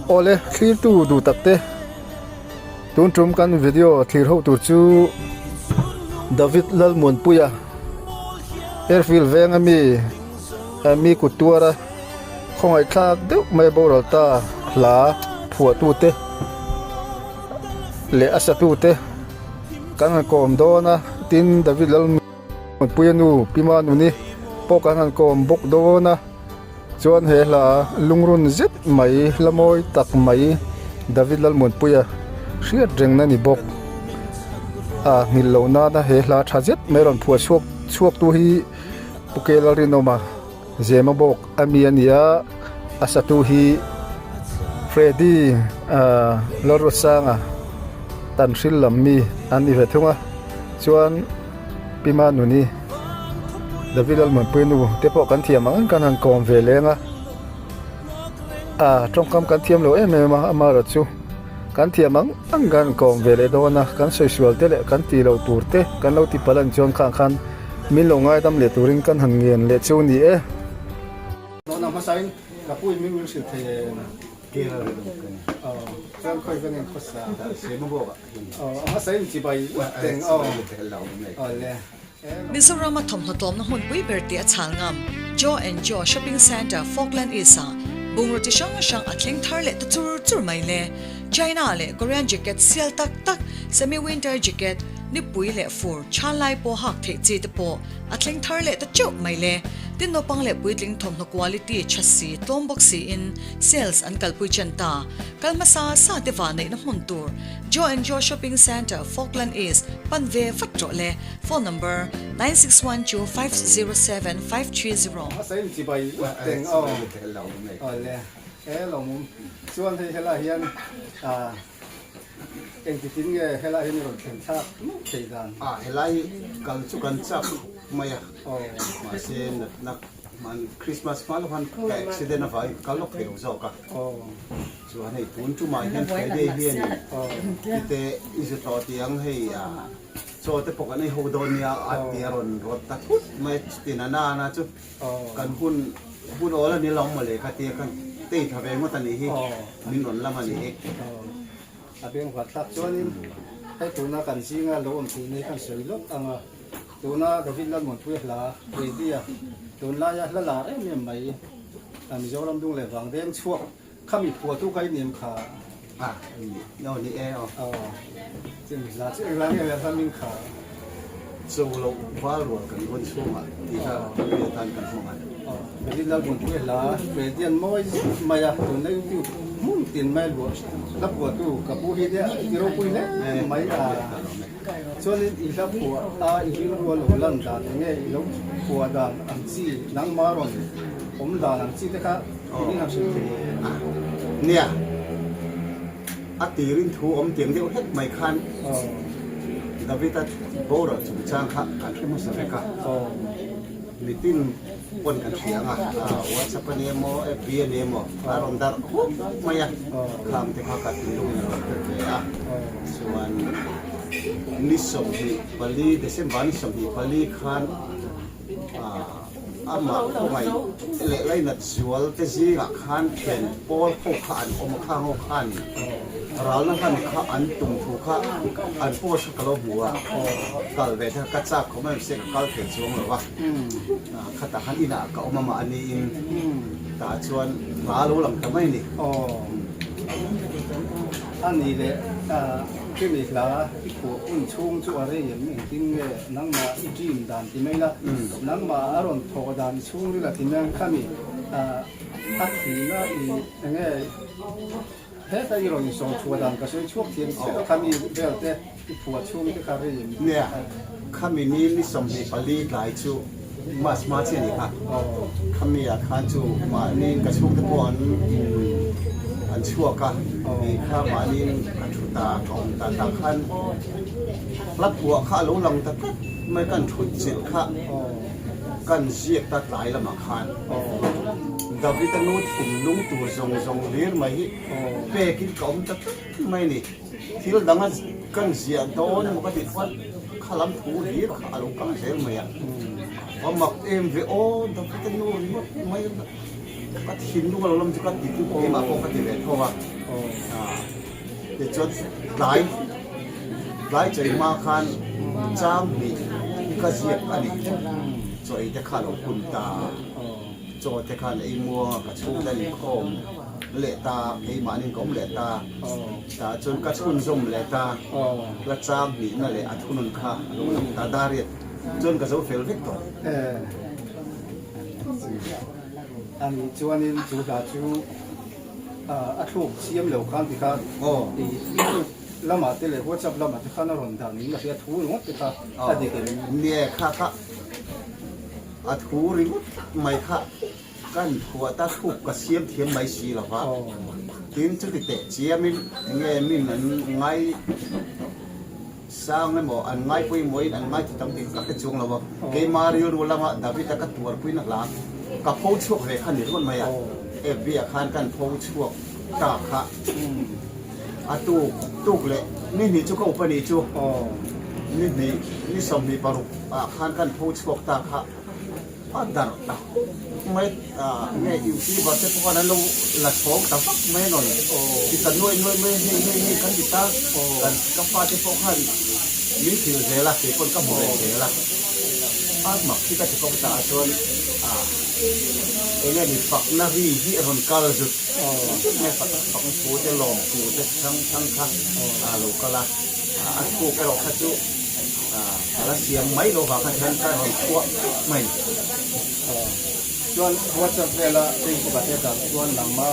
Awle thlirtu duh tak te tun tum kan video thlir ho tur chu David Lalmuanpuia airfield veng ami mi kut tuara khawngaih thlak deuh mai boral ta hla phuahtu te leh a satu te kan han kawm dawn a tin David Lalmuanpuia nu Pi Manuni pawh kan han kawm bawk dawn a. Chuan he hla lungrun zet mai hla mawi tak mai David Lalmuanpuia hriat rengna ni bawk a nghilh loh nana he hla tha zet mai rawn phuah chhuak chhuak tu hi Pu Ke Lalrinawma Zema bawk a mi a ni a a satu hi Freddy ah Lalruatsanga Tanhril lam mi an ni ve thung a chuan. Pi Manuni, David Lalmuanpui nu te pawh kan thiam ang kan han kawm ve leng a, ah tawngkam kan thiam lo em em a amaherawh chu kan thiam ang ang kan han kawm ve leh dawn a, kan sawi sual te leh kan tih loh tur te kan lo ti palh a ni chuan khang khan min lo ngaidam leh turin kan han ngen leh chu ni e. Mizoram-a thawmhnaw tlawmna hmunpui ber tih a chhal ngam Joe and Joe Shopping Centre, Falkland East-ah bungraw chi hrang hrang a thleng thar leh ta chur chur mai le. China leh Korean jacket sial tak tak, semi-winter jacket, nipui leh fur, chhan lai pawh hak theih chi te pawh a thleng thar leh ta teuh mai le. Tin naupang leh puitling thawmhnaw quality tha si, tlawm bawk siin sales an kalpui chen ta. Kal hmasa sa te va neihna hmun tur Joe and Joe Shopping Centre, Falkland East, pan ve vat rawh le. Phone number, 961250 7530. Hmasain chibai teng aw le he lawmawm chuan hei helai hian engtitin nge helai hian i rawn thlen thlak meuh thei dan? A helai kal chu kan chak mai a, mahse natna hman Christmas hma lawk khan ka accident avangin ka kal lawk thei lo zawk a. Chuan hei tun tumah hian Friday hian tite i zu tawh tih ang hei chaw te pawh kan ei ho dawn nia a ti a rawn rawt ta thut mai chutin a nana chu kan hun hun awl a ni lo mawle ka tia khan tei tha ve ngawt a nih hi min rawn lam a nih hi. A bengvar thlak chuanin hei tuna kan zinga lo awm tih ni kan sawi lawk ang a, tuna David Lalmuanpuia hla Ready-a tunlaia hla lar em em mai Mizoram dung leh vang deng chhuak khami phuahtu ka in em kha. A no ni e aw. Aw chumi hla chu engla nge hla hming kha. Cho loh val rual kan rawn chhungah tih kha tui atan kan hmang a. Aw David Lalmuanpuia hla Ready-an mawi zet mai a tunlai YouTube hmun tin mai luah hla phuahtu ka pu hi nia i ropui hle mai a. Chuanin i hla phuah a i rilru a lo lan dan enge i lo phuah dan ang chi nangma rawn awm dan ang chi te kha min han hrilh thei em? A, nia, a tirin thu awm tiang deuh hlek mai khan David-a boral chungchang kha kan hre hmasa vek a, mitin pawn kan hria ang a, WhatsApp a ni emaw, FB a ni emaw a rawn darh hup mai a, khang te kha ka thinlungin a rawn hre ve a, chuan ni 24 December ni 24 khan amah khawngaih leh lainat zual te zingah khan thian pawl ho kha an awm a, khang ho khan ralna hlan kha an tum thu kha an post kha ka lo hmu a, kal ve te kha ka chak khawp mai mahse ka kal thei chuang lo va. Khatah khan inah ka awm a mahniin tah chuan hla lo lang ta mai a ni. Aw a ni leh khimi hla i phuah hun chhung chu a rei em engtin nge nangmah i dream dan ti mai la nangmah a rawn thawh dan i chhungril a ti mai ang khami a thihna i enge heta i rawn insawn chhuah dan ka sawi chhuak thiam chiah a khami vel te I phuah chhung te kha rei em? Nia, khami ni ni 24 tlai chu Mas hma chiah a ni kha. Khami ah khan chu mahni ka chhungte pawh an an chhuak a, ni kha mahni ka thu ta, ka awm ta tah khan hla phuah kha a lo lang ta tlat mai, kan thut chilh kha. Kan ziak ta tlai lamah khan David-a nu thinlung tur zawng zawng hlir mai hi pekin ka awm ta tlat mai a ni. Thil danga kan ziah dawn emaw ka tih chuan kha lam thu hlir kha a lo kal zel mai a. Va mak em ve aw David-a nu ringawt mai ka thinlung a lo lam chu ka ti chu keimah pawh ka ti ve tho a. Tichuan tlai tlai chawi hma khan chang hnih hi ka ziak a ni. Chaw ei te kha a lo hun ta, chaw te khan ei muang a, ka chhungte an inkhawm leh ta, keimahni ka awm leh ta, tah chuan ka chhunzawm leh ta, la chang hnihna leh a thunun kha a lo lang ta, dariat chuan ka zo fel vek tawh. Ani chuanin chu hla chu. A thluk siam lo khan ti kha YouTube lamah te leh WhatsApp lamah te khan a rawn dah niin ka hria, thu ringawt te kha a dik em? Nia kha kha a thu ringawt mai kha kan phuah ta thluk ka siam thiam mai si lo va, tin chuti teh chiamin enge min an ngai sang emaw an ngai pawimawhin an ngai ti tam tih ka hre chuang lo a, keima rilru lama David-a ka tuarpuina hla ka pho chhuak ve kha ni ringawt mai a, FB ah khan kan pho chhuak ta kha a tuk tuk leh ni hnih chu ka upa nih chu ni hnih ni 26 ah khan kan pho chhuak ta kha. A darh ta khawp mai a, nge YouTuber te pawh khan an lo la chhawng ta vak mai a nawn ti ta nuai nuai mai a, hei hei hei kan ti ta, kan ka fate pawh khan min thil zel a, kei pawn ka hmu ve zel a, a mak hi ka ti kawp ta ah chuan a eng nge ni fakna ri hi a rawn kal zut zut mai a, fakna thu te lawm thu te hrang hrang kha a lo kal a, a thluk erawh kha chu. Ka la siam mai lo vang kha hian ka rawn chhuah tawp mai. Chuan WhatsApp vela Facebook ah te dan chuan nangma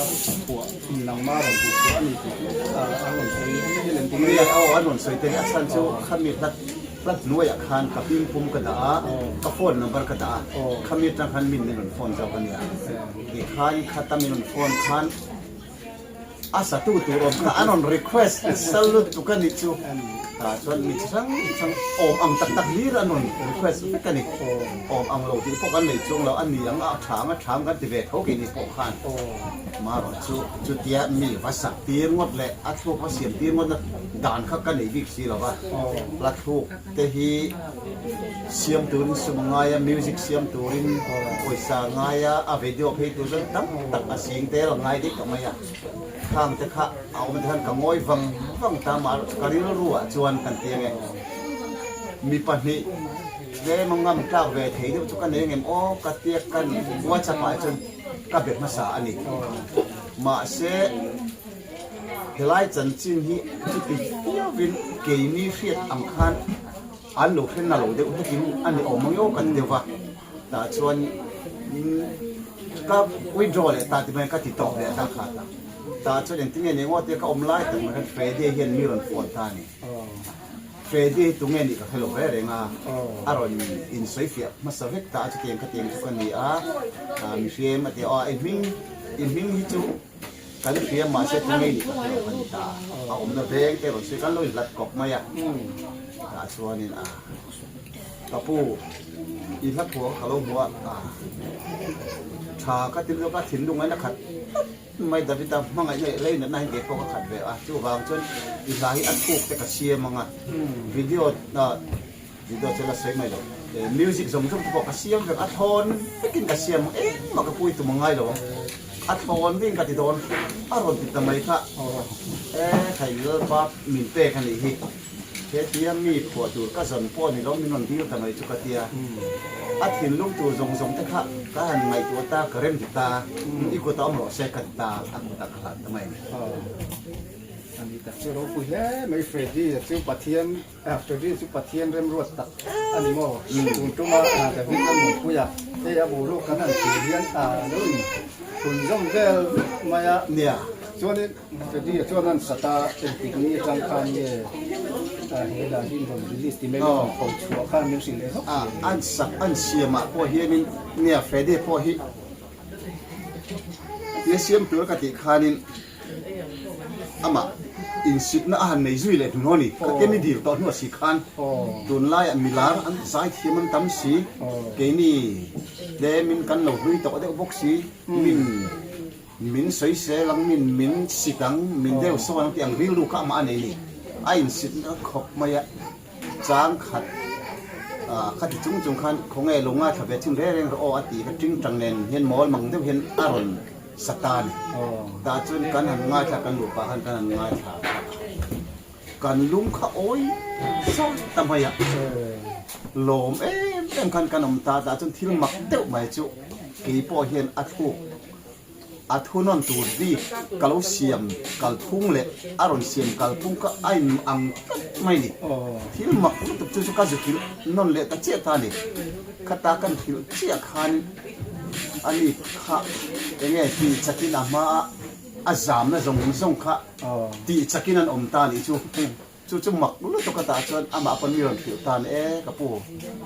phuah nangma rawn tih chhuah a ni tih chu a rawn sawi thil em tin nge? Aw an rawn sawi tel a chhan chu khami hlat hlat hnuaiah khan ka hming pum ka dah a, ka phone number ka dah a, khami atang khan min min rawn phone zawk a nia. Tikhan khata min rawn phone khan A satu tur awm kha an rawn request nasa lutuk a nih chu. Tah chuan mi chi hrang hrang awm ang tak tak hlir an rawn request vek a ni. Awm ang lo tih pawh kan nei chuang lo, a ni ang a tha ang a tha ang kan ti ve tho keini pawh khan. Marawh chu chutia mi va sak tir ngawt leh a thluk va siam tir ngawtna dan kha ka nei bik si lo va. Hla thluk te hi siam turin sum a ngai a, music siam turin pawisa a ngai a, a video phei tur chuan tam tak a sing tel a ngai daih tawh mai a, khang te kha a awm te khan ka ngawi vang vang ta mah erawh chu ka rilru ah chuan kan ti ange mi pahnih tlem a ngam tlak ve thei deuh chu ka nei angem aw ka tia kan WhatsApp ah chuan ka be hmasa a ni mahse Helai chanchin hi chuti viauin keini hriat ang khan an lo hre na lo deuh hlekin a ni awm ang emaw ka ti deuh va, tah chuan ka withdraw leh ta ti mai ka ti tawp leh ta kha ta. Tah chuan engtin nge ni ngawt tia ka awm lai tak mai khan Freddy hian mi rawn phone ta a ni. Freddy hi tunge nih ka hre lo reng reng a, a rawn insawi fiah hmasa vek ta a chutiang khatiang chu ka ni a, mi hriam a ti a, i hming i hming hi chu Kan hria mahse tu ngei nih ka hre lo ka ni ta. A awmna veng te rawn sawi kan lo inhlat kawp mai a. Tah chuanin a ka pu i hla phuah ka lo hmu a, a tha ka ti lutuk a thinlung ain a khat tlat mai David-a hmangaihna leh leinatna hian kei pawh ka khat ve a, chuvang chuan i hla hi a thuk te ka siam ang a, video Video chu la sawi mai lo. Music zawng zawng te pawh ka siam vek, a thlawn vekin ka siam ang, engmah ka pui tum a ngai lo ang, a thlawn vekin ka ti dawn, a rawn ti ta mai kha, e khai Lalpa min pek a nih hi, hetia mi phuah tur ka zawn pawh ni lo min rawn dil ta mai chu ka tia, a thinlung tur zawng zawng te kha ka han ngaihtuah ta, ka rem ti ta, i kutah awm rawh se ka ti ta, a kutah ka hlat ta mai a ni. A ni tak chu ropui hle mai Freddy a chu Pathian Freddy chu Pathian remruat tak a ni maw? Tun tuma David a nunpui a, hei a boruak kan han thlir hian a lo in thun zawm vel vek mai a. Nia. Chuanin Freddy a chuan an sat a, engtik ni atang khan nge he hla hi in rawn release ti mai in rawn pho chhuah khan min hrilh leh hlawk A, an sak an siamah pawh hianin nia Freddy pawh hi tia siam tur ka tih khanin Amah insitna a han nei zui leh hnuhnawh a ni. Khatia mi dil tawh hnuah si khan tunlaiah milar an zaithiam an tam si, keini. Tlemin kan lo hlui tawh deuh bawk si, min min sawisel ang, min min sit ang, min deuh sawn ang tih ang rilru kha amah a nei a ni. A insit na khawp mai a, chang khat ah kha ti chung chung khan khawnge lo ngaithla ve chin reng reng rawh aw a tih kha tingtang nen hian mawl mang deuh hian a rawn sa ta a ni. Tah chuan kan han ngaithla kan luh pah khan kan han ngaithla kha. Kan lung kha awi zawt ta mai a, lawm em em khan kan awm ta tah chuan thil mak deuh mai chu kei pawh hian a thluk a thunawn tur bik ka lo siam kalphung leh a rawn siam kalphung kha a in ang tlat mai ni. Thil mak lutuk chu chu ka zu hrilh nawn leh ta chiah ta a ni. Khata kan hrilh chiah khan ani kha enge tih chakin a hma a a zamna zawng zawng kha Tih chakin an awm ta nih chu. Chu chu mak lutuk a tah chuan amah pawn mi rawn hrilh tan e ka pu.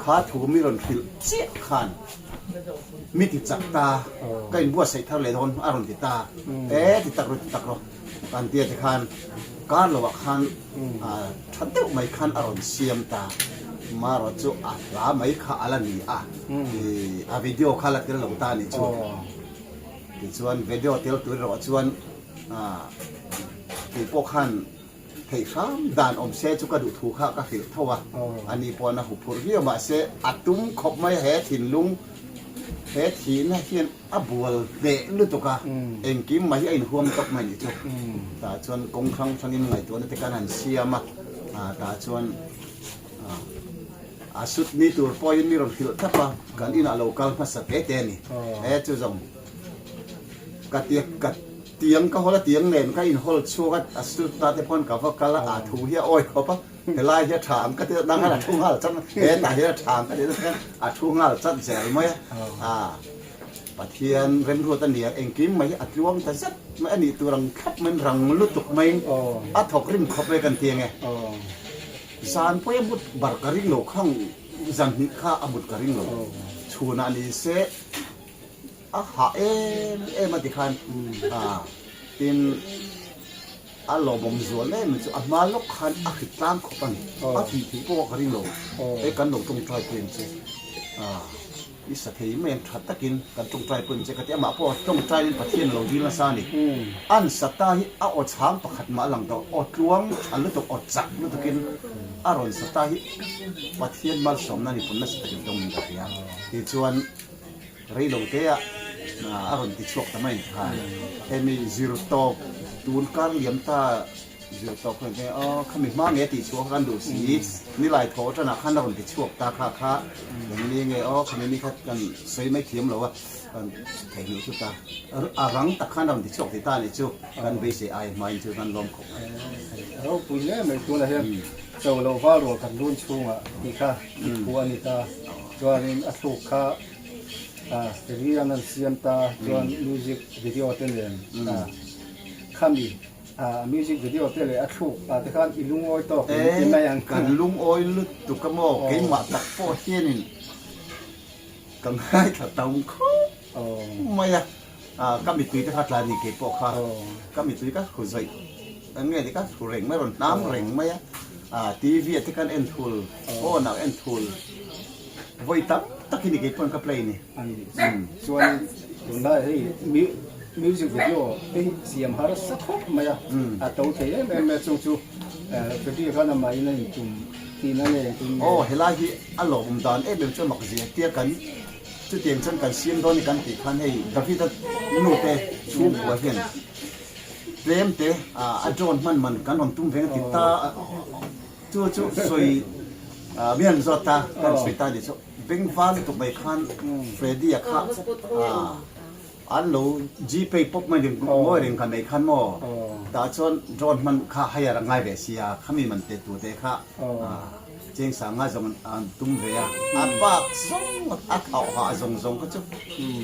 Kha thu mi rawn hrilh chiah khan mi ti chak ta, ka inbuatsaih thar leh dawn a rawn ti ta e ti tak rawh ti tak rawh kan tia te khan kar loah khan tha deuh mai khan a rawn siam ta. Marawh chu a hla mai kha a la ni a, a video kha la tel lo ta nih chu. Tichuan video tel tur erawh chuan Kei pawh khan theih hram dan awm se chu ka duh thu kha ka hrilh tho a, ani pawn a huphurh viau mahse a tum khawp mai he thinlung he thihna hian a bual hneh lutuk a, engkim mai hi a inhuam tawp mai nih chu. Tah chuan kawng hrang hrangin ngaihtuahna te kan han siam a, tah chuan a sut ni tur pawhin mi rawn hrilh thlap a, kan inah lo kal hmasa te te a ni. He chu zawng. Ka ti ka tiang ka hawl a tiang nen ka in hawl chhuak a a suit ta te pawn ka va kal a a thu hi a awi khawp a helai hi a tha ang ka ti a dang hian a thu nghal chat he tah hian a tha ang ka ti a a thu nghal chat zel mai a a Pathian remruat a nia engkim mai hi a tluang ta zet mai a nih tur ang thlap maiin rang lutuk maiin a thawk rim khawp mai kan ti ange zan pawh a mut bar ka ring lo khang zan hnih kha a mut ka ring lo chhunah ni se. A hah em em a tikhan tin a lawmawm zual em chu a hma lawk khan a hrit tlang khawp a ni. A tih theih pawh ka ring lo. Hei kan lo tawngtai pawh em che i sa thei mai ang tha takin kan tawngtai pawh em che ka ti amah pawh tawngtaiin Pathian a lo dil nasa a ni. An sa ta hi a aw chhang pakhat mah a lang tawh aw tluang tha lutuk aw chak lutukin a rawn sa ta hi Pathian malsawmna ni pawn nasa takin tawngin ka hria. Tichuan. Rei lo te ah a rawn ti chhuak ta mai kha. Hemi zir tawp tun kar liam ta zir tawp khan nge aw khami hma nge tih chhuah kha kan duh si nilai thaw atangah khan a rawn ti chhuak ta kha kha eng ni nge aw khami ni kha kan sawi mai thiam lo a kan theihnghilh chu ta a rang tak khan a rawn ti chhuak thei ta anih chu kan beisei ai hmain chu kan lawm khawp mai. Ropui hle mai tunah hian cho loh val rual kan run chhungah tih kha i thu a ni ta. Chuanin a thluk kha rian an siam ta chuan music video te nen khami music video te leh a thluk ah te khan i lungawi tawk in ti mai ang. Kan lungawi lutuk a maw keimah tak pawh hianin ka ngaithla tam khawp mai a, ka mittui te kha tlai ni kei pawh kha ka mittui ka hru zawih nge ni ka hru reng mai rawn hnam reng mai a, TV ah te khan en thul phone ah en thul vawi tam tak hi ni kei pawn ka play ni. Chuan tunlai hei music video te hi siam harsa khawp mai a, a to thei em em mai a chung chu Freddy khan amahin a intum tihna nge engtin nge. Aw helai hi a lawmawm dan em em chuan mak zia tia kan chutiang chuan kan siam dawn ni kan tih khan hei David-a nu te chhungkua hian tlem te a drone hman man kan rawn tum veng a ti ta chu chu sawi mi han zawt ta kan sawi ta ni chu bengva lutuk mai khan Freddy-a kha an lo Gpay pawp mai ring ngawi reng kha mai khan maw tah chuan drone hman kha hire a ngai ve sia khami man pe tu te kha Cheng sanga zawng an tum ve a, a bak zawng a thauh hah zawng zawng kha chu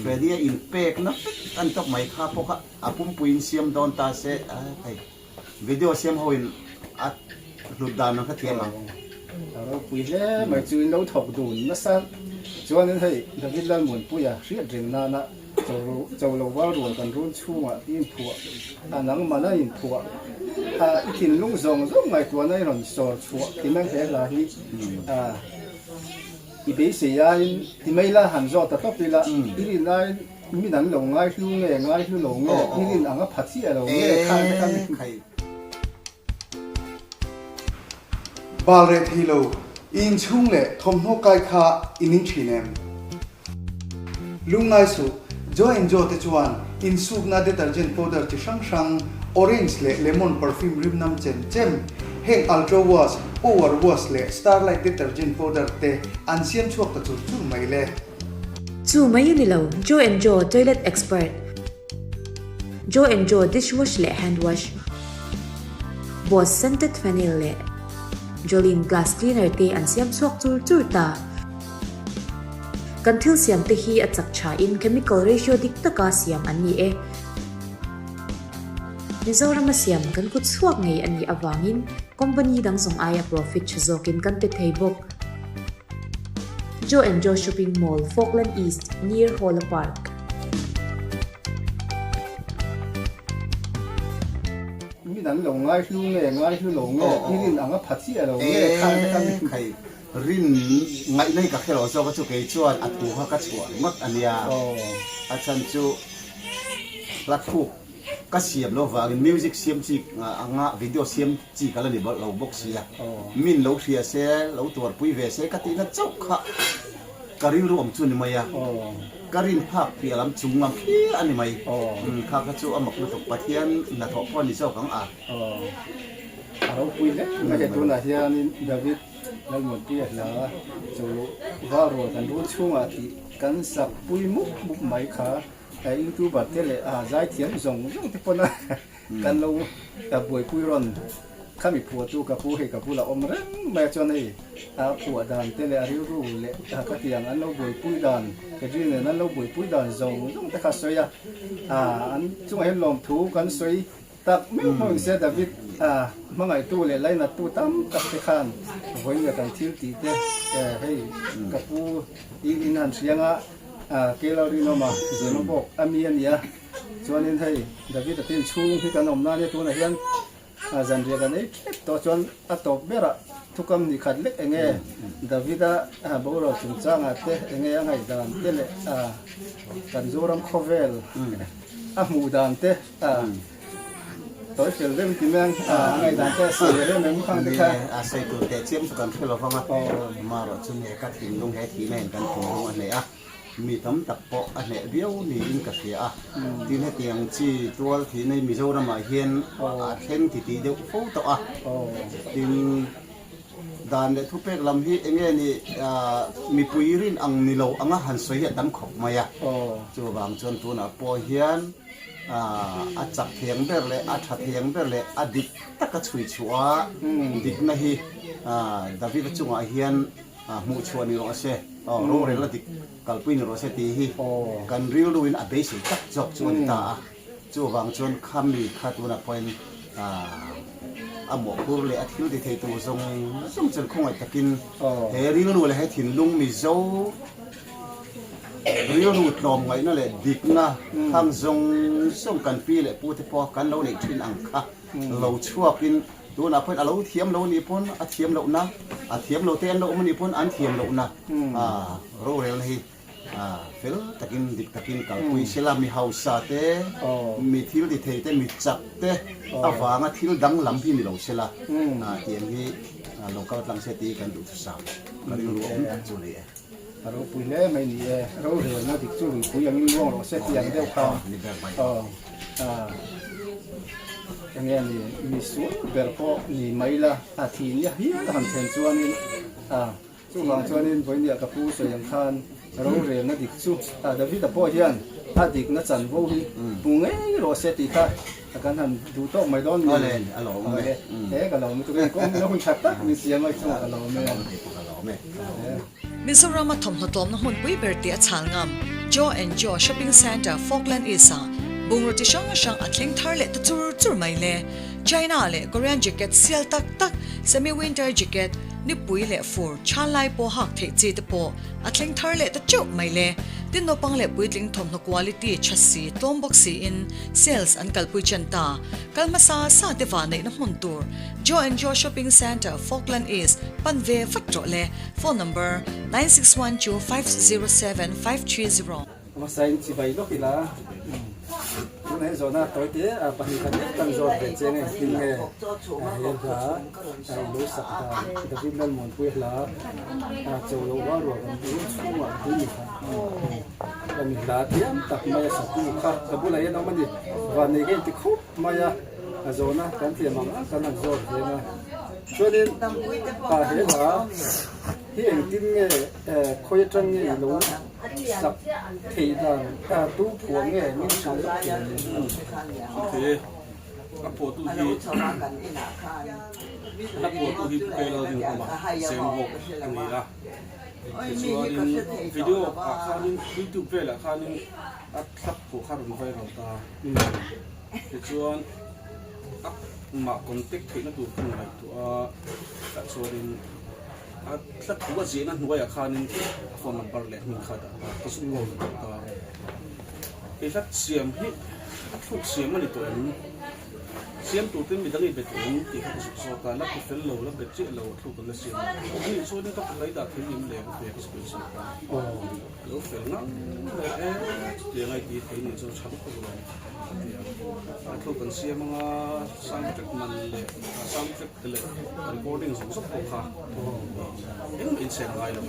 Freddy-a inpekna vek an tawk mai kha pawh kha a pumpuiin siam dawn ta se a hei video siam ho in a hlut dan ang kha thiam ang. A ropui hle mai chu in lo thawk dun nasa chuanin hei David Lalmuanpuia hriat reng nana Cho lo val rual kan run chhungah i inphuah a, nangmah a inphuah a, i thinlung zawng zawng ngaihtuahna i rawn sawr chhuah ti mai he hla hi a. I beisei aiin ti mai la han zawt ta tawp ila, i rin aiin min an lo ngaihlu nge ngaihlu lo nge, i rin ang a pha chiah lo nge khan te kha min. Bal reh thei lo, i inchhung leh thawmhnaw kai kha i ning thin em? Lungngai suh, Jo and Jo te chuan insukna detergent powder chi hrang hrang, orange leh lemon perfume rim nam chem chem, heng Ultra Wash, Power Wash leh Starlight detergent powder te an siam chhuak ta chur chur mai le. Chu mai a ni lo, Jo and Jo toilet expert, Jo and Jo dishwash leh hand wash, Boss scented phenyl leh Jolene glass cleaner te an siam chhuak chur chur ta. Kan thil siam te hi a chak tha in chemical ratio dik taka siam an ni e. Mizoram a siam kan kut chhuak ngei a nih avangin company dang zawng aia profit tha zawkin kan pe thei bawk. Jo and Jo Shopping Mall, Falkland East, near Hawla Park. Mi dang lo ngaihlu nge ngaihlu lo nge i rin ang a pha chiah lo nge khan te kha mi. Rin ngaihna hi ka hre lo zawk a chu kei chuan a thu kha ka chhuah ringawt a nia. A chhan chu hla thluk ka siam lo vangin music siam chi anga video siam chi ka la ni lo bawk sia. Min lo hria se, lo tuarpui ve se ka tihna chauh kha ka rilru awm chu a ni mai a. Ka rin phak piah lam chung ang khi a ni mai. Kha kha chu a mak lutuk Pathian hnathawh pawh a ni zawk ang a. A ropui hle mai he tunah hianin David Lalmuanpuia hla chu val rual kan rul chhungah tih kan sak pui mup mup mai kha youtuber te leh a zaithiam zawng zawng te pawn a kan lo buaipui rawn khami phuah chu ka pu hei ka bulah awm reng mai a chuan hei a phuah dan te leh a rilru leh ka tiang an lo buaipui dan Kedri nen an lo buaipui dan zawng zawng te kha a sawi a an chungah hian lawmthu kan sawi Tak meuh meuh in se David a hmangaihtu leh lainattu tam tak te khan vawiin kan thil tih te hei ka pu i in han hriang a Keilo Rinawma Zema bawk a mi a nia chuanin hei David a tin chhung hi kan awm na ania tunah hian zanriah kan ei thlep tawh chuan a tawp berah thukam ni khat lek enge David a boruak chungchangah te enge a ngaihdan te leh kan Zoram khawvel a hmuh dan te Tawi fel rem ti mai a, a ngaihdan te a sawi rem em khang te kha. A sawi tur teh chiam chu kan hre lo vang a, amaherawh chu he ka thinlung he thihna hian kan thinlung a hneh a, mi tam tak pawh a hneh viau niin ka hria a, tin hetiang chi tual thihna hi Mizoramah hian a thleng titih deuh fo tawh a, tin dan leh thupek lam hi eng nge ni mipui rin ang ni lo anga han sawi hi a tam khawp mai a, chuvang chuan tunah pawh hian. A chak thiang ber leh a tha thiang ber leh a dik taka chhui chhuah a, dikna hi David-a chungah hian hmuh chhuah ni rawh se, rorel a dik kalpui ni rawh se tih hi kan rilruin a beisei tak zawk chu a ni ta a. Chuvang chuan khami kha tunah pawhin a mawhphur leh a thil ti thei tur zawng zawng chuan khawngaih takin he rilru leh he thinlung Mizo, Rilru tlawmngaihna leh dikna khang zawng zawng kan pi leh pu te pawh kan lo neih thin ang kha lo chhuakin tunah pawhin a lo thiam lo anih pawn a thiam lohna, a thiam lo te an lo awm anih pawn an thiam lohna rorelna hi fel takin dik takin kalpui sela mi hausa te, mi thil ti thei te, mi chak te avanga thil danglam hi ni lo sela tiang hi lo kal tlang se tih kan duhthusam ka rilru awm tak chu a ni e. A ropui hle mai ni e, rorelna dik chu ruipui angin luang rawh se tih ang deuh kha aw enge ni mi sual ber pawh ni mai la a thi nia hial a han thlen chuanin a chuvang chuanin vawinia ka pu sawi ang khan rorelna dik chu David-a pawh hian a dikna chanvo hi hmu ngei rawh se tih kha A kan han duh tawk mai dawn mi? Awle, a lawm e. He ka lawm lutuk e, kawng na hun that tak min siam a i chungah ka lawm e. Ka lawm e. Mizoram a thawmhnaw tlawmna hmunpui ber tih a chhal ngam Jo and Jo Shopping Centre, Falkland East ah bungraw chi hrang hrang a thleng thar leh ta chur chur mai le. China leh Korean jacket sial tak tak, semi winter jacket, Nipui leh fur chhan lai pawh hak theih chi te pawh a thleng thar leh ta teuh mai le. Tin naupang leh puitling thawmhnaw quality tha si tlawm bawk siin sales an kalpui chen ta. Kal hmasa sa te vah neihna hmun tur Joe and Joe Shopping Centre, Falkland East pan ve vat rawh le. Phone number, 9612 507 530. Hmasa in chibai lawk ila tunah hi zawhna tawi te a pahnih khat lek kan zawt ve che nge tin nge he hla i lo sak dan David Lalmuanpuia hla cho loh rual rual kan rum chhungah tui mi kha kan hla thiam tak mai a satu kha ka bulah hian a awm a ni vannei ka inti khawp mai a a zawhna kan thiam ang ang kan han zawt ve ang a chuanin he hla hi engtin nge khawi atang nge i lo Sak theih dan tu phuah nge min hrilh lawk thei ang em? Thei e, a phuahtu hi a phuahtu hi Pukei Lalrinawma Semhawk a ni a, tichuanin video ah khanin youtube velah khanin a thlap phuah kha rawn viral ta, tichuan a mah contact theihna tur ka ngaihtuah a, tah chuanin. A hla thu a ziahna hnuaiah khanin a phone number leh hming kha dah ta, ka zuk call ta ta. Hei hla siam hi a thluk siam a ni tawh em? Siam tur ten midang i bet em tih kha ka zuk zawk a, la ti fel lo, la bet chiah lo a thluk an la siam a. A nih chuanin ka pahlai dah thei em le ka pe ka zuk insiam ta. A lo fel ngang mai e, chutiang a i ti thei nih chuan tha lutuk lo a ti a. A thluk an siam anga soundtrack man leh soundtrack te leh recording zawng zawng pawh kha engmah inchhen a ngai lo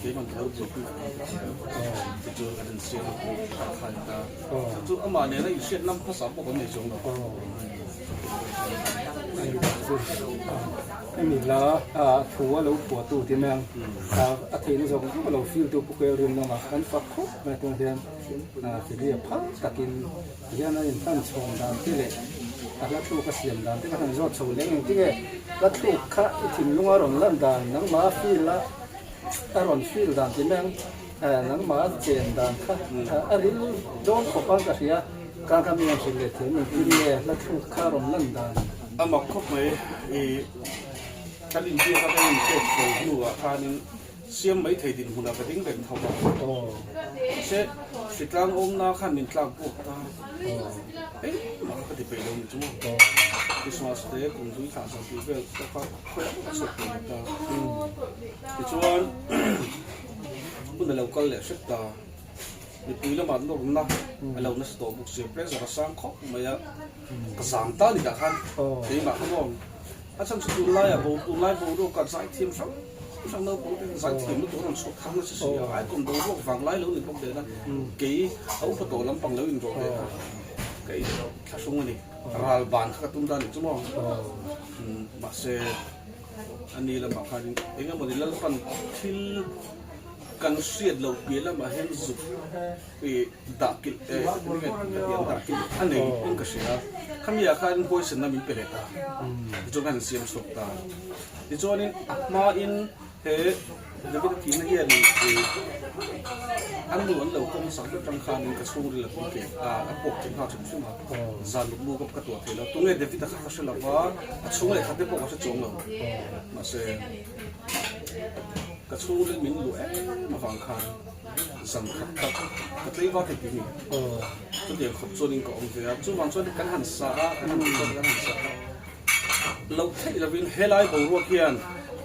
keimah ka lo buaipui vek ang ka ti a tichuan kan insiam a ka khai ta chu chu amah nena inhriat lam hmasa pawh kan nei chuang lo. Hemi hla thu a lo phuahtu ti mai ang a theihna zawng zawng a lo feel tu Pu Kelrinawma kan fak khawp mai tunah hian Filia phal takin Hian a inhlan chhawm dan te leh a hla thluk a siam dan te ka han zawt chho leng engti nge hla thluk kha i thinlung a rawn lan dan nangmah a feel a a rawn feel dan ti mai ang nangmah a chen dan kha a ril dawn khawp ang ka hria kang kha mi an hrilh leh thiam engtin nge hla thluk kha a rawn lan dan. A mak khawp mai i kan inbiak a kan inpek fel hnuah khanin Siam mai thei dinhmunah ka ding reng tho a. Mahse, hritlang awmna khan min tlak buak ta. Engmah kha ka ti peih lo ni chu maw. Christmas te kum hlui thlah zan tih vel pawh kha khawiah mah ka chhuak thei lo ta. Tichuan, hun a lo kal leh hrep ta. Mipui lamah nawrna a lo nasa tawh bawk sia, pressure a sang khawp mai a. Ka zang ta ni tah khan keimah kha maw. A chhan chu tunlaiah bo tunlai boruakah zaithiam hrang hrang naupang te zaithiam lutuk a rawn chhuak thar nasa si a, icon boruak vanglai lo ni bawk nen a, kei a upa tawh lampang lo inrawh ve kha ka in thlahrung a ni. Ral ban kha ka tum ta a nih chu maw? Mahse a ni lamah khanin eng emawni Lalpan thil kan hriat loh piah lamah hian zuk I dah kilh e enge ka ti ang dah kilh a nei in ka hria khami ah khan huaisenna min pe leh ta tichuan khan siam chhuak ta tichuanin a hma in he David a thihna hian i an nu an lo kawm sak vek tang khanin ka chhungril a pui keh a a pawk thei nghal hrim hrim a zan luk lu ka tuah thei lo tunge David a kha ka hre lo va a chhung leh khat te pawh ka hre chuang lo mahse ka chhungril min luh em avang khan. Zan khat tak ka tlei va thei tih ni. Chutiang khawp chuanin ka awm ve a, chuvang chuan kan han sa a, kan han chuan kan han sa a. Loh theih lovin helai boruak hian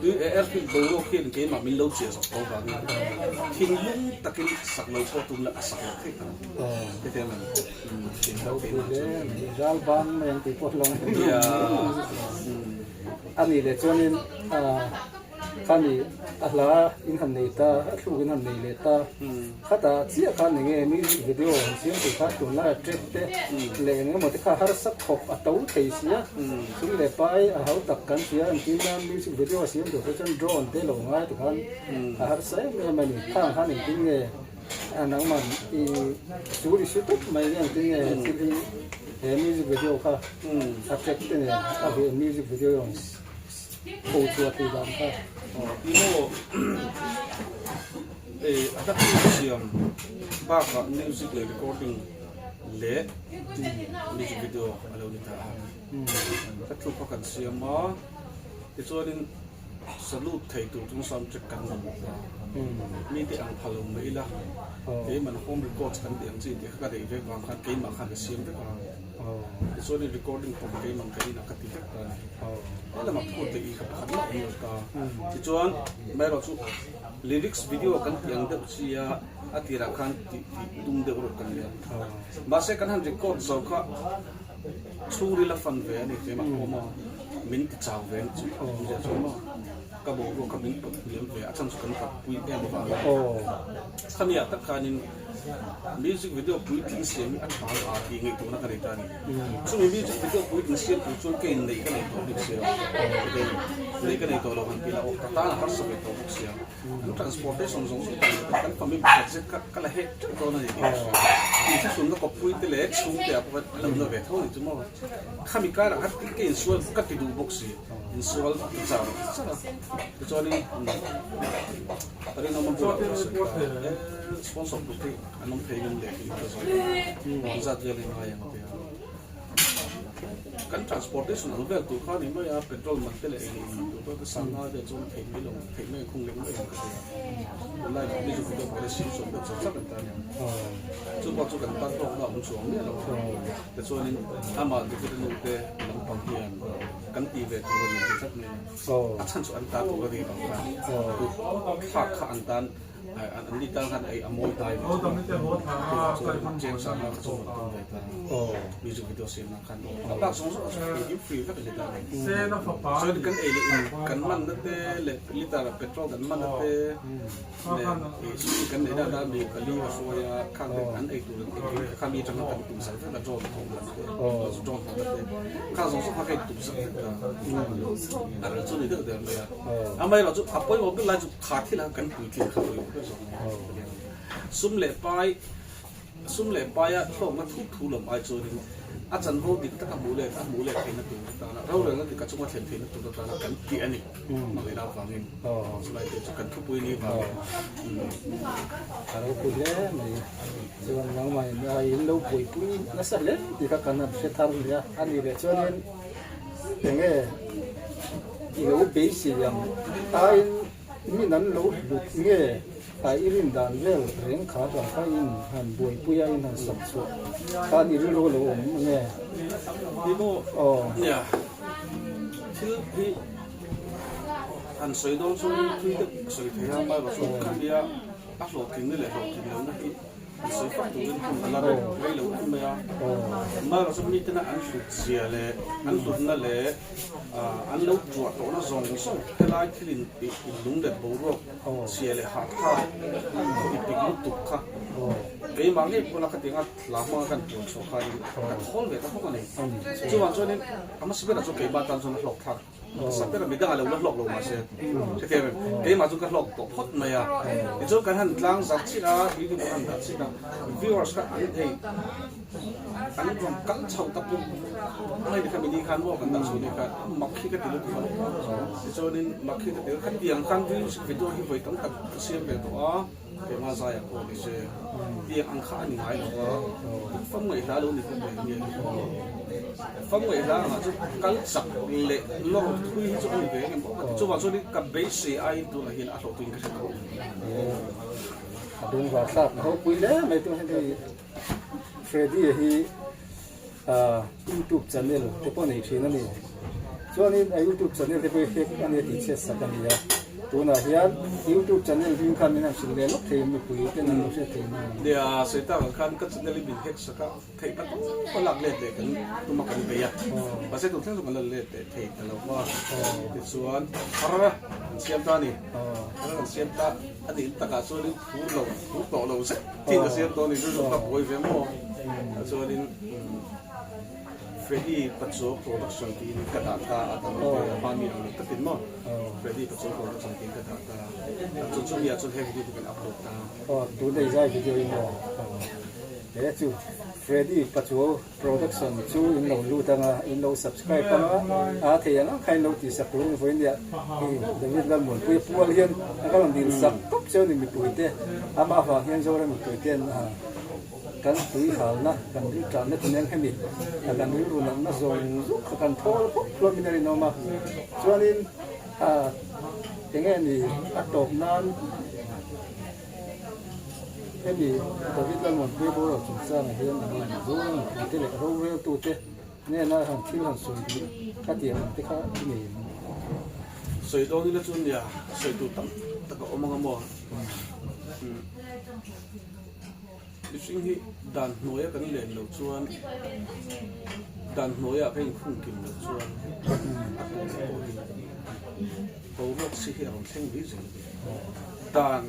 tui airfield boruak hian keimah min lo chiah zawk tawh avangin thinlung takin sak lo pawh tum la a sak loh theih ang. Hetiang ang thinlung keimah chuan. Ral ban mai ang tih pawh lo. A nih leh chuanin Khani a hla in han nei ta, a thluk in han nei leh ta. Khatah chiah khan eng nge music video han siam thei kha tunlaia track te leh eng emaw te kha harsa khawp a to thei sia. Sum leh pai a hau tak kan tia an tin a, music video a siam tur te chuan drone te lo ngai ti khan a harsa em em a ni. Khang khan engtin nge nangman i chu i hre tawp mai nge engtin nge thil hi he music video kha a track te nen a music video rawn Ko chhuah thei dan kha. Aw i maw eh a hla thil siam bakah music leh recording leh music video a lo ni ta a. Hla thu kha kan siam a tichuanin. Salute thei tur chung sound track kan mamawh ta. Mite ang pha lo mai ila, keiman home records kan tih ang chi tih kha ka neih vek vang khan keimah khan ka siam vek a. Tichuanin recording pawh keiman ka inah ka ti vek ta a ni. He lamah phut leh i kha pakhat mah awm lo ta. Tichuan, amaherawh chu lyrics video kan tih ang deuh chi a, a tirah khan tih tih tum deuh rawh kan nia. Mahse kan han record zo kha chhungril a fan ve a ni keimah pawh maw. Min ti chau ve ang chu awmzia chu maw ka boruak kha min pawt hniam ve a chhan chu kan kap pui em avangin khami ah tak khanin music video puitling siam hi a tha ang a tih ngaihtuahna ka nei ta a ni. Chumi music video puitling siam tur chuan ka inneih ka nei tawh bik sia neih ka nei tawh lo han tih lah aw ka tan a harsa ve tawh bawk sia. Kan transportation zawng zawng tan leh kan family pakhat zet kha ka la hek teuh dawn a ni tih ka hria. Inthlahrunna kawppui te leh chhungte ah pawh a lo na ve tho a ni chu maw. Khami karah khan ka insual ka ti duh bawk si, insual ka char char a. Tichuanin ka rinawm a bulah ka sawi ta e, sponsor tur te an awm thei ngam leh tih ka zawh a, engzat vel hi ngai ang tia. Kan transportation ang vel tur kha a ni mai a, petrol man te leh ei leh in man tur pawh ka sangha vel chuan theih mai lo, theih mai ang khung leh mai ang ka ti a. Tunlai music video pawh hi sim sawm deuh chak chak an ta nia. Chu pawh chu kan tan tawkna a awm chuang miah lo a. Tichuanin amah David-a nu te lampang hian kan tih ve tur a ni ti tlat mai a. A chhan chu an ta tur a ni vang khan kut thlak kha an tan an ni tan khan ei a mawi hnai ve chu a. Chuvang chuan James-a kha chu rawn tum ve ta a. Music video siam nan khan a bak zawng zawng chu free in free vek a ni ta a ni. Chuan kan ei leh in kan manna te leh liter petrol kan manna te leh ih kan neih dan a mi pali a hruai a khang te an ei tur an ei tur kha mi atanga kan tum sak vek a drone thawm lam te drone thawm te khang zawng zawng kha ka in tum sak vek ta a ral chu ni deuh der mai a amaherawh chu a pawimawh ber lai chu kha thil a kan puitling kha pawimawh ber zawk a ni sum leh pai Sum leh paia thlawkna thut thu lam ai chuanin a chanvo dik taka hmuh leh a hmuh leh theihna tur atana rorelna dik a chunga thlen theihna tur atana kan tih a ni. Hmangaihna avangin chulai te chu kan thupui ni vangin. A ropui hle mai. Chuan nangmahin in lo buaipui nasa hle tih kha kan han hre thar nia. A nih leh chuanin enge i lo beisei ang aiin Min an lo hlut nge a i rin dan vel reng kha vang kha in han buaipui a in han sak chhuah khan i rilru lo awm nge? Ni maw? Aw. Nia, thil hi han sawi dawn chuan thui deuh ka sawi thei a, Bible chuan khami a a hlawhtlinna leh hlawhtlin lohna hi an sawi fak turin hun a la rei lo em mai a. Bible chuan mitena an hlut zia leh an hlutna leh An lo tuah tawhna zawng zawng helai thil in lung let boruak chhia leh hahthlak khaw ipik lutuk kha keimah ngei pawh la khatianga hla hmanga kan puan chhuah khanin ka thawl ve ta hawk a ni. Chuvang chuanin a hmasa berah chuan keimah tan chuan a hlawk thlak hmasa ber a, midang a lo la hlawk lo mahse hetiang em keimah chu ka hlawk tawh phawt mai a. Tichuan kan han tlang zar chhin a, video kan han dah chhin a, viewers kha an hei An rawn kal chho ta pawh mai ni kha mini khan maw kan dah chho ni kha mak hi ka ti lutuk a tichuanin mak hi ka ti kha tiang khan music video hi vawi tam tak ka siam ve tawh a keimah zaiah pawh ni se tiang ang kha a ni ngai lo a fam ngaihhla lo ni bawk nen nge fam ngaihhla angah chu kal chak leh lawr thui hi chu a ni ve em em chuvang chuanin ka beisei aiin tunah hian a hlawhtling ka hre tawh. A bengvar thlak ropui hle mai tu hei. Freddy-a hi youtube channel te pawh nei thin a ni. Chuanin a youtube channel te pawh hi hack a nia tih chhiat sak a ni a. Tunah hian youtube channel hming khan min han hrilh leh lawk thei mipui ten an lo hriat thei na. Nia, sawi tak ang khan ka channel hi min hack sak a, theih pa tawp a lak let leh kan tum a kan bei a. Mahse tun thleng chu kan la let leh thei ta lo va. Tichuan thar an siam ta a ni. Thar an siam ta a nih takah chuanin phur lo, phur tawh lo zet. Tih ka siam tawh a ni chu ka buai ve maw chuanin Freddy Pachuau production tiin ka dah ta a dang ve a hma mi ang lo takin maw Freddy Pachuau production tiin ka dah ta a chu chu mi ah chuan he video chu kan upload ta. Aw tun ei zai video in maw he chu Freddy Pachuau Production chu in lo lut anga in lo subscribe anga a thei ang ang kha in lo tih sak turin vawiin nia hei David Lalmuanpuia pual hian a ka rawn dil sak tawp cheu ni mipui te amah avang hian Zoram mipui ten kan tui halna kan rilru tanna chu nen hemi kan rilru natna zawng zawng kha kan thawl bawk hlawm in a rinawm a chuanin. Enge ni a tawp nan hemi David Lalmuanpuia boral chungchangah hian enge ni Zoram mipuite leh roreltute hnena han thil han sawi duh kha tiang ang te kha i nei em? Sawi dawn ila chu nia sawi tur tam tak a awm ang a maw? Mihring hi dan hnuaia kan len loh chuan dan hnuaiah ka inkhung kim loh chuan a tawp pawhin boruak si hi a rawn thleng mai zel a ni. Dan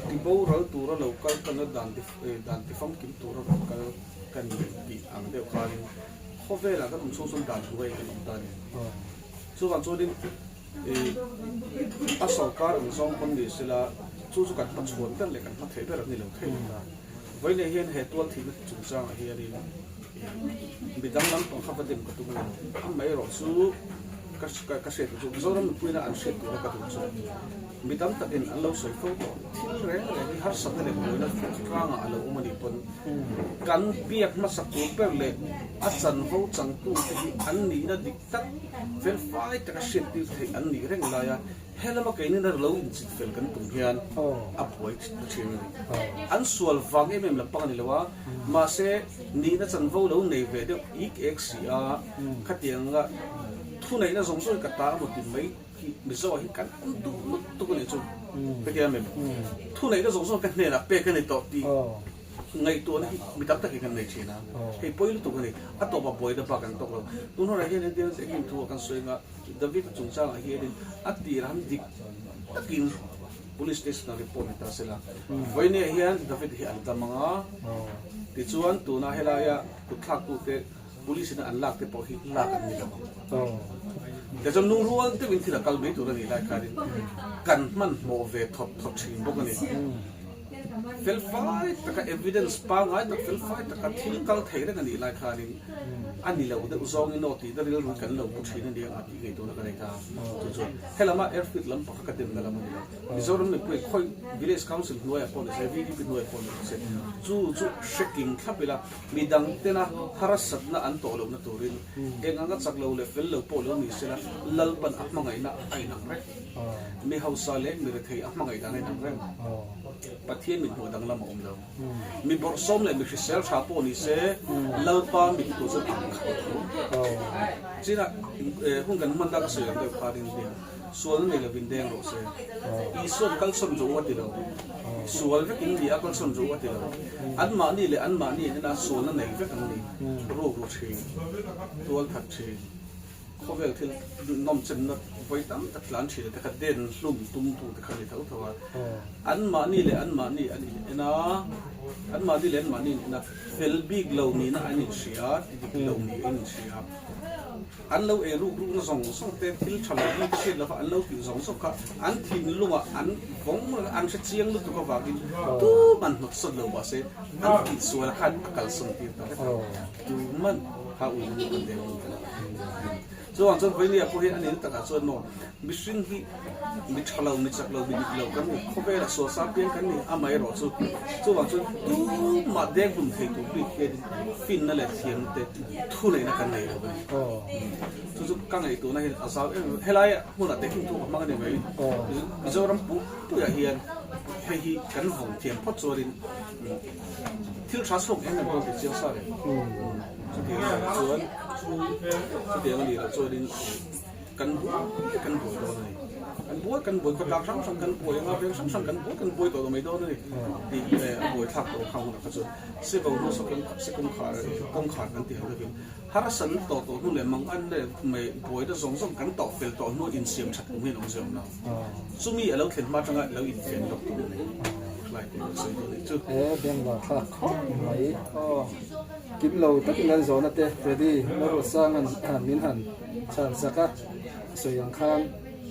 ti boral tura lo kal tan a dan ti dan ti famkim tura rawn kal ka ni tih ang deuh khanin khawvelah kan awm chhung chuan dan hnuaiah kan awm ta a ni. Chuvang chuanin A sawrkar ang zawng pawn ni sela, chu chu kan hmachhuan ber leh kan hma theih ber an ni lo thei lo ta. Vawiinah hian he tual thihna chungchangah hianin mi danglam pang kha va dem ka tum a ni lo. Amaherawh chu ka ka hriat tur chu Mizoram mipuina an hriat tura ka duh chu mi tam takin an lo sawi fo tawh. Thil reng reng hi harsatna leh buaina tlangah a lo awm a nih pawn kan biak hmasak tur ber leh a chanvo changtute hi an nihna dik tak felfai taka hriattir theih an nih reng lai a, helama keinin a lo inchit fel kan tum hian a buai ta thin a ni. An sual vang em em lampang a ni lo a, mahse nihna chanvo lo nei ve deuh ik ek si a, khatianga thuneihna zawng zawng hi ka ta emaw ti mai hi Mizo ah hi kan awm duh lutuk a nih chu. Hetiang em em thuneihna zawng zawng ka hnenah pek a ni tawh tih Ngaihtuahna hi mi tam takin kan nei thin a, hei pawi lutuk a ni. A tawpah buaina bak an tawk lo. Tun hunah hian engtin engkim thu a kan sawi anga David-a chungchangah hianin a tirah han dik takin Police Station-ah report ni ta sela. Vawinia hian David hi an dam ang a, tichuan tuna helaia kutthlaktute Police in an lak te pawh hi lak an ni lo ang. Tichuan lungrual deuhin thil a kal mai tur a nih lai khanin kan hmanhmawh ve thawt thawt thin bawk a ni. Felfai taka evidence pangngai tak felfai taka thil kal thei reng a nih lai khanin a ni lo deuh zawngin aw tih na rilru kan lo pu thin a nia a tih ngei tuna ka nei ta. Chu chuan helama airfield lam pakhat ka demna lam a ni lo. Mizoram mipui khawi village council hnuaiah pawh ni se, VDP hnuaiah pawh ni se chu chu hre kim thlap ila mi dang tena harsatna an tawh lohna turin eng anga chak lo leh fel lo pawh lo ni sela Lalpan a hmangaihna a inang reng. Mi hausa leh mi rethei a hmangaih dan a inang reng. Pathian mit hmuh danglam a awm lo. Mi bawrhsawm leh mi hrisel tha pawh ni se Lalpa mit hmuh chuan ang khat a tho. China hun kan hman dak a sawi ang deuh khan India sualna nei lovin deng rawh se. Isuan kalsawn rawh u a ti lo. Sual vek in ni a kalsawn rawh u a ti lo. Anmahni leh anmahni an ina sualna nei vek an ni. Ruk ru thin, tual that thin. Khawvel thil nawmchenna vawi tam tak tlan thin te kha den hlum tum tu te kha ni tho tho a. Anmahni leh anmahni an in en a, anmahni leh anmahni an in en a, fel bik lo nihna an inhria, ti dik lo nih an inhria. An lo ei ruk rukna zawng zawng te, thil tha lo bik hriat lova an lo tih zawng zawng kha an thinlungah an vawng reng a, an hre chiang lutuk avangin tuman hnawt sawt lo mahse an tihsual khan a kalsawn tir ta vek a. Tuman kha ui lung kan deng lung ta lo. Chuvang chuan Vawinia pawh hian a nihna takah chuan maw mihring hi mi tha lo, mi chak lo, mi dik lo kan ni, khawvelah sual sang piang kan ni amaherawh chu chuvang chuan tumah deng hlum thei tur bik hianin finna leh thiamna te thuneihna kan nei lo a ni. Chu chu ka ngaihtuahna hian a zau em em a, helai hmunah tehkhin thu ka hmang a ni mai. Mizoram pumpuiah hian hei hi kan vawng thiam phawt chuanin Thil tha chhuak em em pawh ti chiang sa reng. Chutiang a nih chuan chutiang a nih loh chuanin kan buai kan buai dawn a ni. Kan buai kan buai khawtlang hrang hrang kan buai anga veng hrang hrang kan buai kan buai tawh lo mai dawn a ni tih a buai thlak tawh khang hunah kha chuan Sivo hnu sawkin kawngkhar kawngkhar kan tih ang deuhin harsan tawh tawh hnu leh mangan leh mai buaina zawng zawng kan tawh fel tawh hnu insiam that kum hian awmzia awm lo. Chumi a lo thlen hma atanga lo infen lawk tur a ni. Hlai te kan sawi dawn nih chu. He bengvar thlak khawp mai aw. Kim lo takin kan zawhna te Freddy Lalruatsanga'n min han chhan sak a, sawi ang khan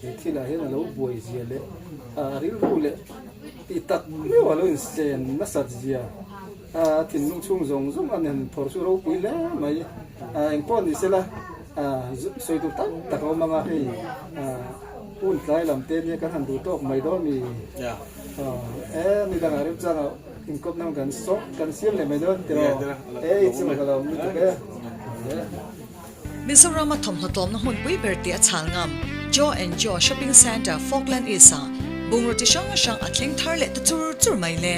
he thilah hian a lo buai zia leh a rilru leh tih tak meuh a lo insen nasat zia a thinlung chhung zawng zawng a han phawrh chu ropui hle mai. Engpawh ni sela sawi tur tak tak a awm ang a hei hun tlai lam te nia kan han duh tawk mai dawn mi e ni dangah remchanga inkawp na kan sawm kan siam leh mai dawn tiraw e i chungah ka lo awm lutuk e. Mizoram a thawmhnaw tlawmna hmunpui ber tih a chhal ngam. Jo and Jo Shopping Centre, Falkland East-ah bungraw chi hrang hrang a thleng thar leh ta chur chur mai le.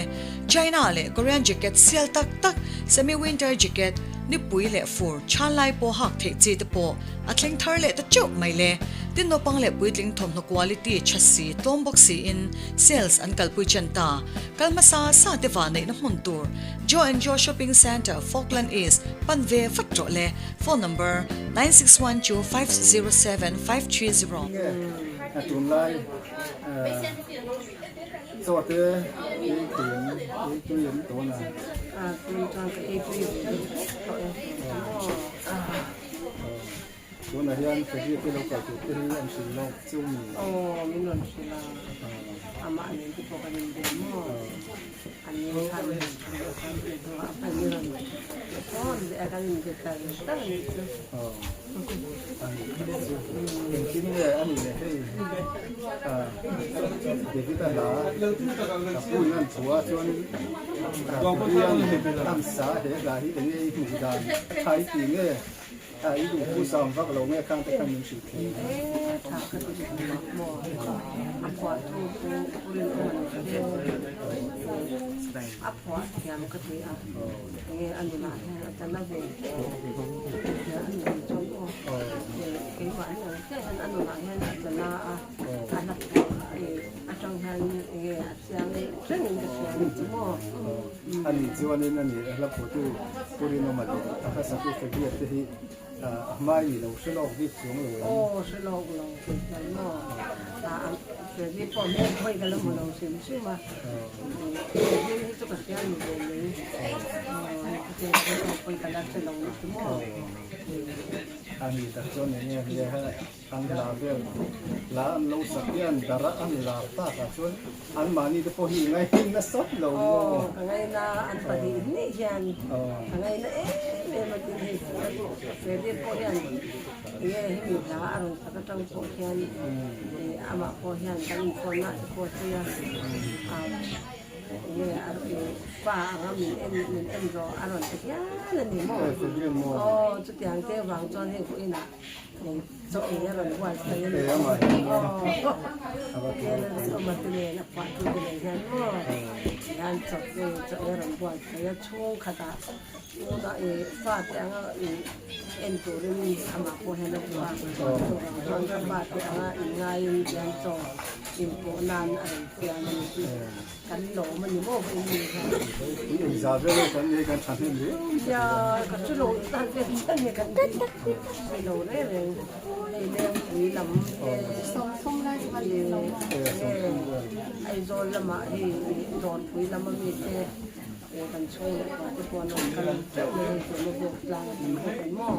China leh Korean jacket sial tak tak, semi-winter jacket, nipui leh fur, chhan lai pawh hak theih chi te pawh a thleng thar leh ta teuh mai le. Tin naupang leh puitling thawmhnaw quality tha si, tlawm bawk siin sales an kalpui chen ta. Kal hmasa sa te va neihna hmun tur Jo and Jo Shopping Centre, Falkland East, pan ve vat rawh le. Phone number, 961250 7530. Nge a tunlai chaw te ei tui an ei tui an tawn a. A tun chuan ka ei tui ve deuh hlek tawh e. Tunah hian Freddy te lo kal tur te hi an hrilh lawk chu mi? Aw, min rawn hrilh a, amah nen te pawh kan inbe maw? An ni khan min rawn hrilh a, kan in hnuah a hman min rawn phone leh a, kan inbe tar tar a nih chu. Aw, a nih chu. Engtin nge a nih leh hei David-a hla ka pu in an thu a chuan Freddy-a'n an sa he hla hi enge i hmuh dan tha i ti nge? A i duh pu sam vak lo nge khang te khan min hrilh thei a. E tha ka ti duh mah maw a phuah thu chu pu rinawm a ni hle a phuah thiam ka ti a enge a nunah hian a tla na ve hle a ni chuan aw keimah hi ang chiah hian a nunah hian a tla na a a hla phuah atang hian enge a chiang rengin ka hria a ni chu maw. A nih chuanin a ni a hla phuahtu Pu Rinawma leh a hlasatu Freddy-a te hi a hmai ni lo hre lawk bik chuang lo em? Aw hre lawk lo kei chuan maw Freddy pawh hmel hawi ka la hmu lo hrim hrim a, Freddy hi chu ka hria ni ve mai hei ka hre ka la hre lo chu maw. A nih tak chuan eng nge nia he. An hla vel hla an lo sak hian dara an lar tak ah chuan an mahni te pawh hi ngaih nasa lo maw? Aw ka ngaina an pahnih hnih hian ka ngaina em em a tin hei Freddy pawh hian enge hemi hla a rawn sak atang pawh hian amah pawh hian kan inchhawnna te pawh a sawi a enge pa anga min en min en rawh a rawn ti hial a ni maw? Aw chutiang te vang chuan hei vawiinah Chaw ei a rawn buai phei a ni. Awma te nen a phuah tu te nen hian maw hian chaw ei chaw ei a rawn buai phei a chhung khatah tuna i fate anga i en turin amah pawh hian a duh a chuvang chuan ka fate anga inngaiin hian chaw inpawh nan a rawn siam a ni. Kan lawm a ni maw in ni hian. In engzah vel e kan nei kan tha hnem riau ka ti a. Ka hre lo tan vel chiah nge kan ti hre lo reng reng hei Lengpui lam te Aizawl lamah hei Dawrpui lam ami te kan chhung leh pa te pawh an rawn kal teuh mai hei tuna bawk tlang a tam bawk an maw.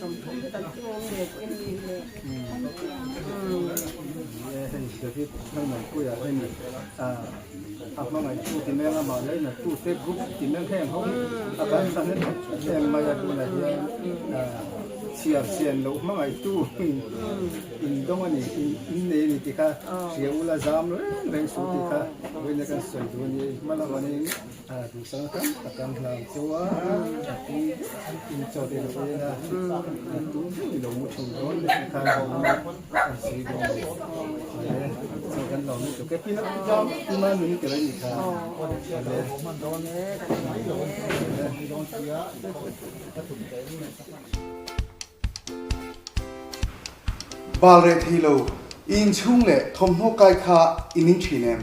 30 te kan ti awm ve pawh in ni le. Hei David Lalnunpuia hi ni a hmangaihtu ti meng amah lainattu te group ti meng heng ho hi a kan thla hnem em mai a tunah hian chhiar chian loh hmangaihtu in dawng a ni in nei a ni tih kha hria ula zam reng reng suh tih kha vawiin kan sawi duh a ni hma lamanin Duhsang tam tak an hlang chu a, a tui in chaw te lo en a, a tui deuh i lo mu thin dawn leh ti khan ho in an sawi dawn a ni. Awle, chaw kan lo lutuk e, pin pi man min tel a nih kha. Awle. Bal reh thei lo, i inchhung leh thawmhnaw kai kha i ning thin em?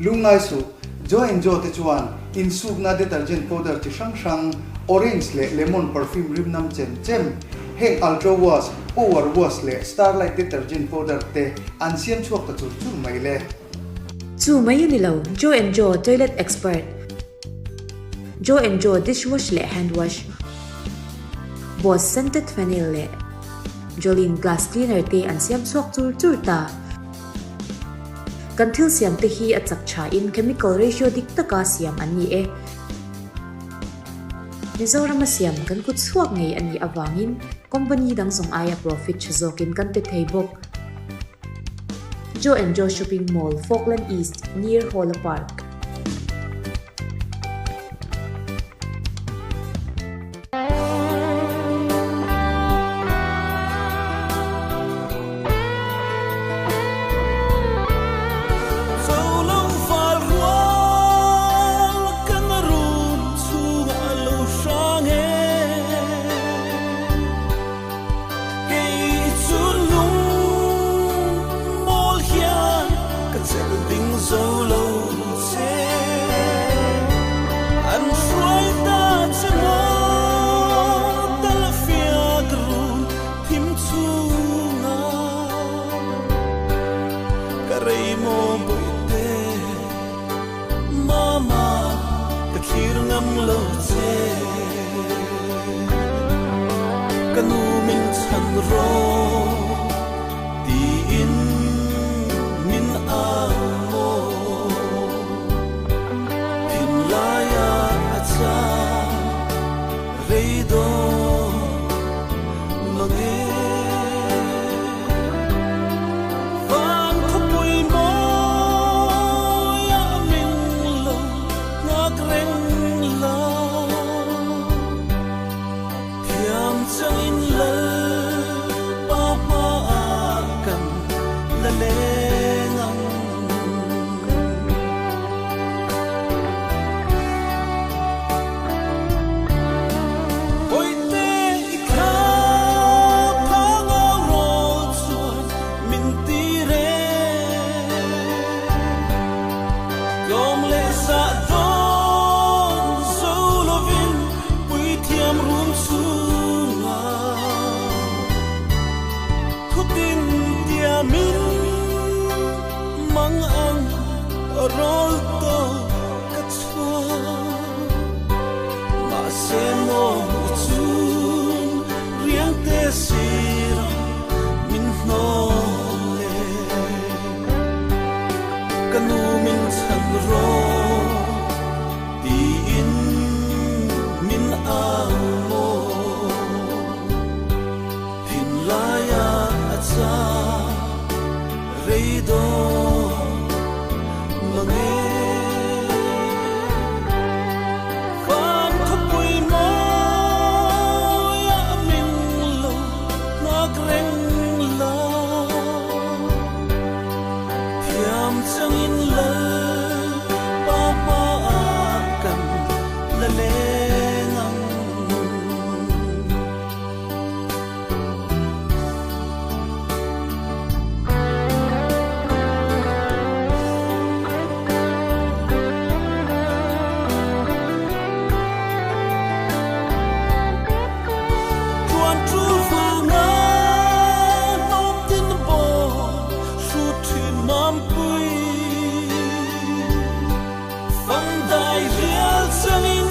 Lungngai suh, Joe and Joe te chuan insukna detergent powder chi hrang hrang, orange leh lemon perfume rim nam chem chem, heng Ultra Wash, Power Wash leh Starlight detergent powder te an siam chhuak ta chur chur mai le. Chu mai a ni lo, Joe and Joe toilet expert, Joe and Joe dishwash leh hand wash, Boss scented phenyl leh Jolene glass cleaner te an siam chhuak chur chur ta. Kan thil siam te hi a chak tha in chemical ratio dik taka siam an ni e. Mizorama siam kan kut chhuak ngei a nih avangin company dang zawng aia profit tha zawkin kan pe thei bawk. Joe and Joe Shopping Mall, Falkland East, near Hawla Park. lo che Ka nu min chhan rawh tiin min au maw Thinlaia a cham rei dawn mang e. Van khawpui mawi a min lo nghak reng la, thiam changin Lalpa hmaah kan la leng ang. Pawite i thla phang au rawl chuan min ti reng. Tlawm leh zah dawn zo lovin puithiam rum chungah thutin tiamin mang ang rawl tawh ka chhuak. Mahse maw chun riang te sira min hnawn le. Ka nu min chhan rawh tiin min au maw. Thinlaia a cham rei dawn mang e. Van khawpui mawi a min lo nghak reng la, thiam changin Lalpa hmaah kan la leng ang. Tuan tul vanga hnawm tin bawk hrut thin mampui, fang dai rial changin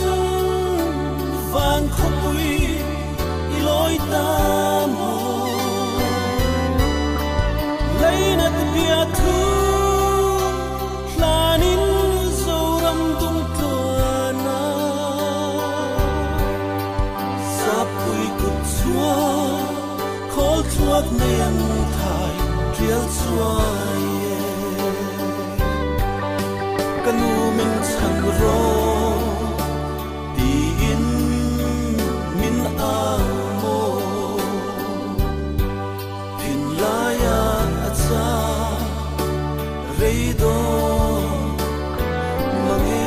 van khawpui i lawi ta maw. Leinat bia thu hlanin Zoram dung tluana, Sapui kut chhuak khawl thluak nei ang thai tial chuai e. Ka nu min chhan rawh tiin min au maw. Thinlaia a cham rei dawn mang e.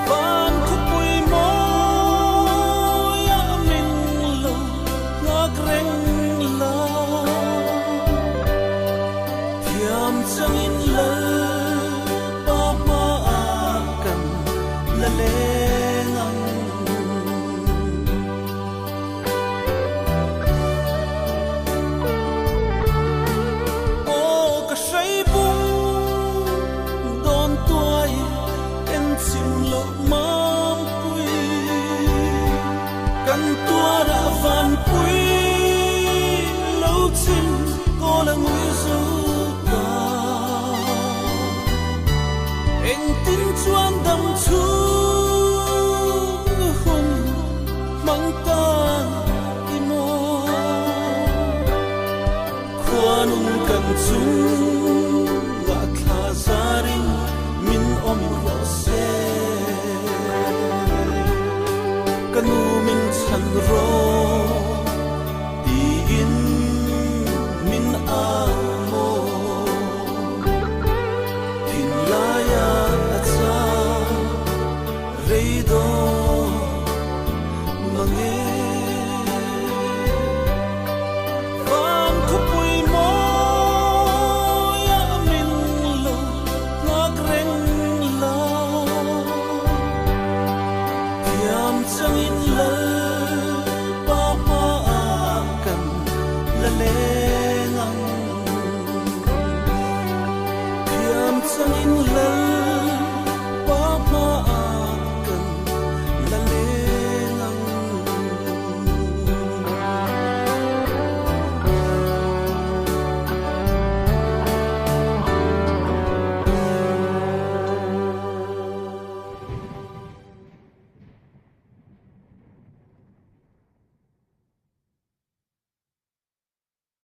Van khawpui mawi a min lo nghak reng la, thiam changin Lalpa hmaah kan la leng ang. Aw ka hrei bung dawn tuai en chim loh mampui, kan tuara van pui lo chim kawl a ngui zo ta. Engtin chuan dam chhung hun hmang ta i maw. Khuanun kan chungah thla zarin min awm rawh se. Ka nu min chhan rawh tiin min au maw. Thinlaia a cham rei dawn mang e. Van khawpui mawi a min lo nghak reng la, thiam changin Lalpa hmaah kan la leng.